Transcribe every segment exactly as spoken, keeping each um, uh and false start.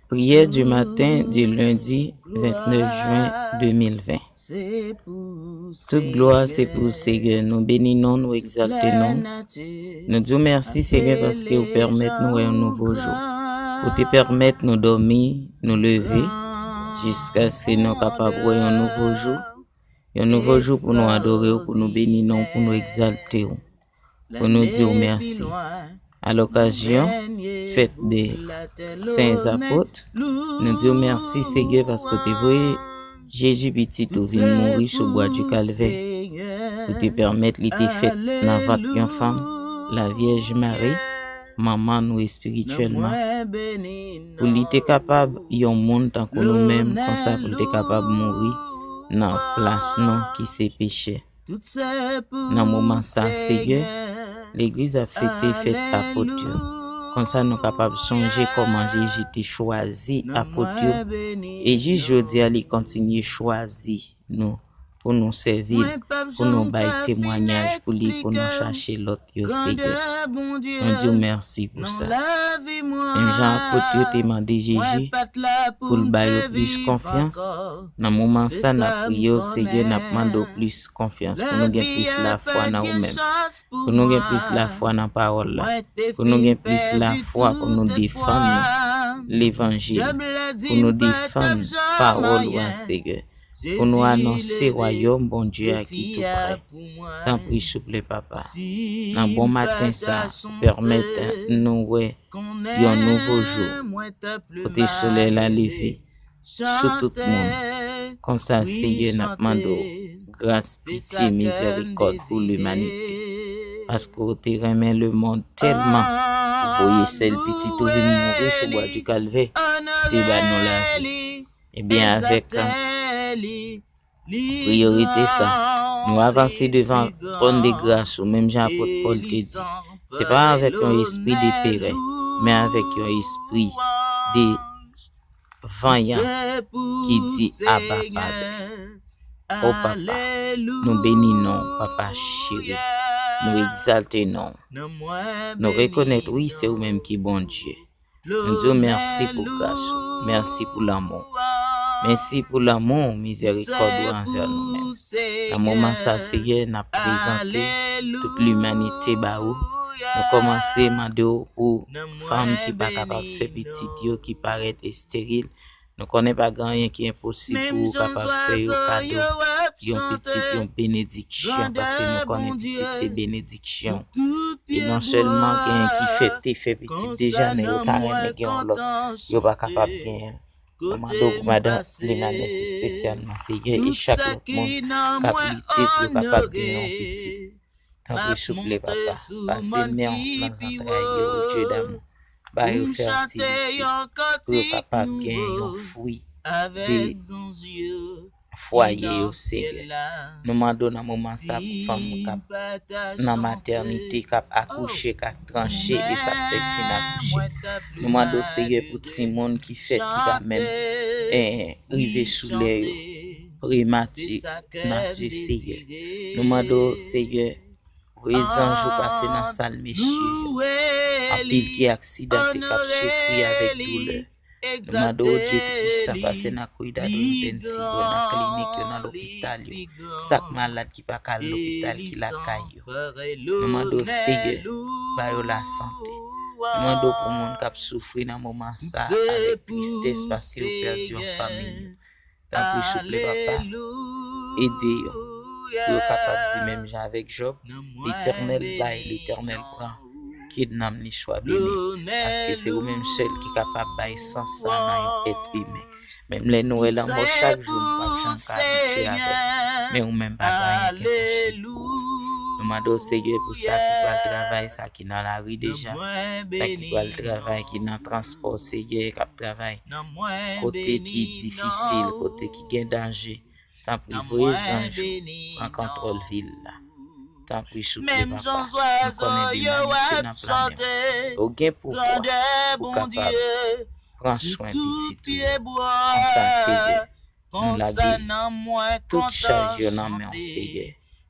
Prière du matin du lundi vingt-neuf juin deux mille vingt. Tout glwa se pou ou, Seyè. Nou beni non, nou egzalte non. Nou di w mèsi, Seyè, paske ou pèmèt nou wè yon nouvo jou. Ou te pèmèt nou dòmi, nou leve, jiskaske nou kapab wè yon nouvo jou. Yon nouvo jou pou nou adore w, pou nou beni non, pou nou egzalte w, pou nou di w mèsi. A lokazyon fèt de Sen Apot, nou di w mèsi, Seyè, paske w te voye Jezi pitit ou vin mouri sou bwa di Kalvè. Ou te pèmèt li te fèt nan vant yon fanm, la Vyèj Mari, manman nou espirityèlman, pou li te kapab yon moun tankou nou menm, konsa pou li te kapab mouri nan plas nou ki se pechè. Nan moman sa, Seyè, legliz ap fete fèt apot yo. Konsa nou kapab sonje kòman Jezi te chwazi apot yo, e jis jodi a li kontinye chwazi nou pou nou sèvi l, pou nou bay temwayaj pou li, pou nou chache lòt yo, Seyè. Nou di w mèsi pou sa. Menm jan apot yo te mande Jezi pou l ba yo plis konfyans, nan moman sa n ap priye w, Seyè, n ap mande w plis konfyans, pou nou gen plis lafwa nan ou menm, pou nou gen plis lafwa nan pawòl la, pou nou gen plis lafwa pou nou defann levanjil, pou nou defann pawòl ou a, Seyè, pou nou anonse wayòm Bondye a ki tou prè. Tanpri, souple, Papa, nan bon maten sa, pèmèt nou wè yon nouvo jou, kote solèy la leve sou tout moun. Konsa, Seyè, n ap mande w gras, pitye, mizèrikòd pou limanite. Paske w te renmen lemonn tèlman, ou voye sèl pitit ou vin mouri sou bwa di Kalvè, te ba nou lavi. Ebyen, avèk, a, priyorite sa, nou avanse devan twòn de gras ou, menm jan apot Pòl te di. Se pa avèk yon espri de perè, men avèk yon espri de vanyan ki di, "Aba, Papa." O Papa, nou beni non w, Papa cheri. Nou egzalte non w. Nou rekonèt, wi, se ou menm ki Bondye. Nou di w mèsi pou gras ou. Mèsi pou lanmou w. Mèsi pou lanmou w, mizèrikòd ou anvè nou menm. Nan moman sa, Seyè, n ap prezante tout limanite ba ou. Nou kòmanse mande w pou fanm ki pa kapab fè pitit yo, ki parèt esteril. Nou konnen pa gen anyen ki enposib pou ou kapab fè yo kado yon pitit, yon benediksyon, paske nou konnen pitit se benediksyon. E non sèlman gen ki fè, te fè pitit deja, men yo ta renmen gen yon lòt, yo pa kapab genyen l. Nou mande w pou madan Limanes espesyalman, Seyè, e chak lòt moun k ap lite pou yo kapab gen yon pitit. Tanpri, souple, Papa, pase men w nan zantray yo, o Dye damou. Ba yo fètilite, pou yo kapab gen yon fwi de fwaye yo, Seyè. Nou mande w nan moman sa pou fanm k ap nan matènite, k ap akouche, k ap tranche, e sa k fèk fin akouche. Nou mande w, Seyè, pou timoun ki fèt, ki pa menm, eh, rive sou lè yo, premature, Seyè. Nou mande w, Seyè, voye zanj ou pase nan sal mesye yo. Anpil ki aksidante, k ap soufri avèk doulè. Nou mande w, Dye Toupisan, pase nan cuidado intensivo, nan klinik yo, nan lopital yo. Sa k malad ki pa ka al lopital, ki lakay yo. Nou mande w, Seyè, ba yo lasante. Nou mande w pou moun k ap soufri nan moman sa, avèk tristès, paske yo pèdi yon fanmi yo. Tanpri, souple, Papa, ede yo, pou yo kapab di menm jan avèk Jòb, Letènèl bay, Letènèl pran, ke nanm li swa beni, paske se ou menm sèl ki kapab bay sans sa nan yon èt imen. Menm lè nou wè lanmò chak jou, nou p ap janm ka abitye avè l, men ou menm pa gen anyen ki enposib pou ou. Nou mande w, Seyè, pou sa ki pral travay, sa ki nan lari deja, sa ki pral travay, ki nan transpò, Seyè, k ap travay kote ki difisil, kote ki gen danje. Tanpri, voye zanj ou pran kontwòl vil la. Tanpri, souple, Papa. Nou konnen limanite nan planèt ou gen pouvwa pou kapab pran swen pitit ou yo. Konsa, Seyè, nou lage tout chaj yo nan men w, Seyè.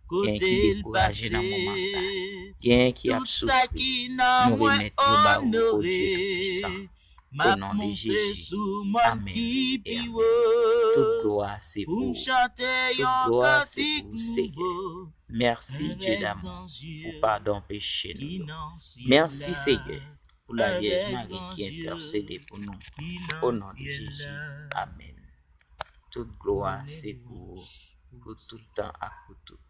Gen ki dekouraje nan moman sa. Gen ki ap soufri. Nou remèt yo ba ou, o Dye Toupisan. O non de Jezi. Amèn e amèn. Tout glwa se pou ou. Tout glwa se pou ou, Seyè. Mèsi, Dye damou, pou padon peche nou yo. Mèsi, Seyè, pou Lavyèj Mari ki entèsede pou nou. O non de Jezi. Amèn. Tout glwa se pou ou, pou tout tan ak pou tout